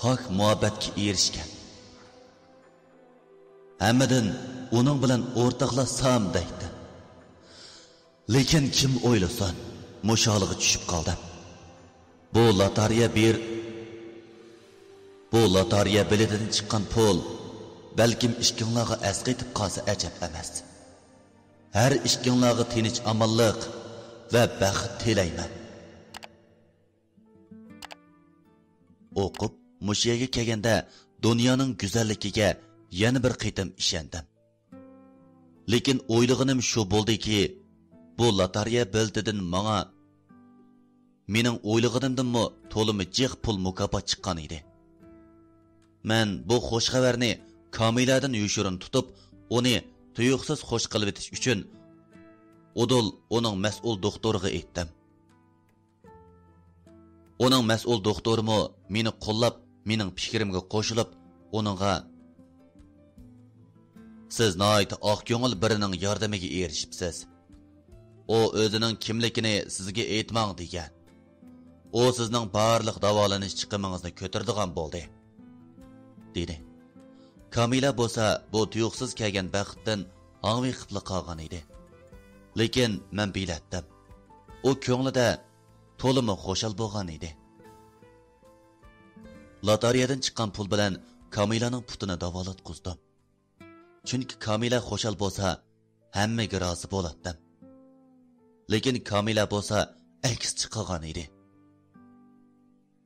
پاك مۇھەببەتكە ئېرىشكەن. ھەممىدىن ئۇنىڭ بىلەن ئورتاقلاشسام دەيتتىم. لېكىن كىم ئويلىسۇن، مۇشۇ ھالغا چۈشۈپ قالدىم. بۇ لاتارىيە بىر، بۇ لاتارىيە بېلىتىدىن چىققان پۇل بەلكىم ئىككىڭلارغا ئەسقېتىپ قالسا ئەجەب ئەمەس. ھەر ئىككىڭلارغا تىنچ-ئامانلىق ۋە بەخت تىلەيمەن. ئوقۇپ، مۇشۇ يەرگە كەلگەندە دۇنيانىڭ گۈزەللىكىگە يەنە بىر قېتىم ئىشەندىم. لېكىن ئويلىغىنىم شۇ بولدىكى، بۇ لاتارىيە بېلىتىدىن ماڭا مېنىڭ ئويلىغىنىمدىنمۇ تولىمۇ جىق پۇل مۇكاپات چىققان ئىدى. مەن بۇ خۇش خەۋەرنى كامىلەدىن يوشۇرۇن تۇتۇپ، ئۇنى تۇيۇقسىز خۇش قىلىۋېتىش ئۈچۈن ئۇدۇل ئۇنىڭ مەسئۇل دوختۇرىغا ئېيتتىم. ئۇنىڭ مەسئۇل دوختۇرىمۇ مېنى قوللاپ، مېنىڭ پىكرىمگە قوشۇلۇپ، ئۇنىڭغا، «سىز ناھايىتى ئاق كۆڭۈل بىرىنىڭ ياردىمىگە ئېرىشىپسىز. ئۇ ئۆزىنىڭ كىملىكىنى سىزگە ئېيتماڭ دېگەن. ئۇ سىزنىڭ بارلىق داۋالىنىش چىقىمىڭىزنى كۆتۈرىدىغان بولدى» دېدى. كامىلە بولسا بۇ تۇيۇقسىز كەلگەن بەختتىن ھاڭۋېقىپلا قالغان ئىدى. لېكىن مەن بىلەتتىم. ئۇ كۆڭلىدە تولىمۇ خۇشال بولغان ئىدى. لاتارىيەدىن چىققان پۇل بىلەن كامىلانىڭ پۇتىنى داۋالاتقۇزدۇم. چۈنكى كامىلە خۇشال بولسا، ھەممىگە رازى بولاتتىم. لېكىن كامىلە بولسا ئەكسىچە قىلغان ئىدى.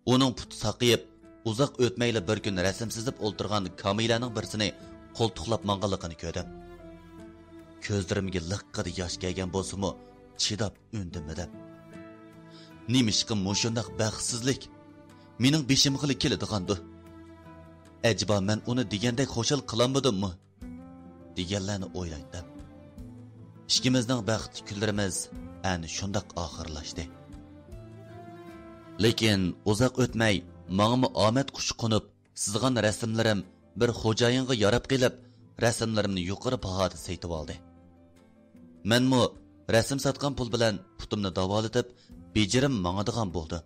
ئۇنىڭ پۇتى ساقىيىپ، ئۇزاق ئۆتمەيلا بىر كۈن رەسىم سىزىپ ئولتۇرغان كامىلەنىڭ بىرسىنى قولتۇقلاپ ماڭغانلىقىنى كۆردۈم. كۆزلىرىمگە لىققىدە ياش كەلگەن بولسىمۇ، چىداپ ئۈندىمىدىم. نېمىشقا مۇشۇنداق بەختسىزلىك مېنىڭ بېشىمغىلا كېلىدىغاندۇ؟ ئەجەبا مەن ئۇنى دېگەندەك خۇشال قىلالمىدىممۇ؟ دېگەنلەرنى ئويلايتتىم. ئىككىمىزنىڭ بەختلىك كۈنلىرىمىز ئەنە شۇنداق ئاخىرلاشتى. لېكىن ئۇزاق ئۆتمەي ماڭىمۇ ئامەت قۇشى قونۇپ، سىزغان رەسىملىرىم بىر خوجايىنغا ياراپ قېلىپ، رەسىملىرىمنى يۇقىرى باھادا سېتىۋالدى. مەنمۇ رەسىم ساتقان پۇل بىلەن پۇتۇمنى داۋالىتىپ، بېجىرىم ماڭىدىغان بولدى.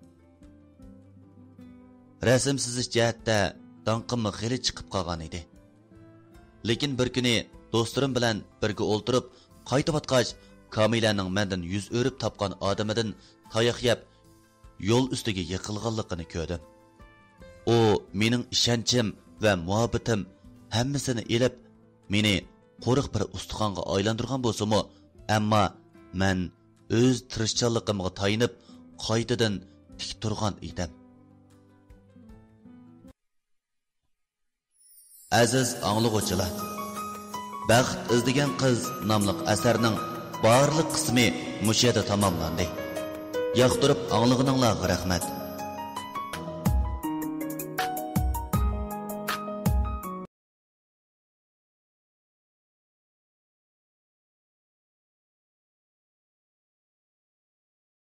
رەسىم سىزىش جەھەتتە داڭقىممۇ خېلى چىقىپ قالغان ئىدى. لېكىن بىر كۈنى دوستلىرىم بىلەن بىرگە ئولتۇرۇپ قايتىۋاتقاچ، كامىلەنىڭ مەندىن يۈز ئۆرۈپ تاپقان ئادىمىدىن تاياق يەپ، يول ئۈستىگە يىقىلغانلىقىنى كۆردۈم. ئۇ مېنىڭ ئىشەنچىم ۋە مۇھەببىتىم ھەممىسىنى ئېلىپ، مېنى قۇرۇق بىر ئۇستىخانغا ئايلاندۇرغان بولسىمۇ، ئەمما مەن ئۆز تىرىشچانلىقىمغا تايىنىپ قايتىدىن تىك تۇرغان ئىدىم. ئەزىز ئاڭلىغۇچىلار، بەخت ئىزدىگەن قىز ناملىق ئەسەرنىڭ بارلىق قىسمى مۇشۇ يەردە تاماملاندى. ياقتۇرۇپ ئاڭلىغىنىڭلارغا رەھمەت.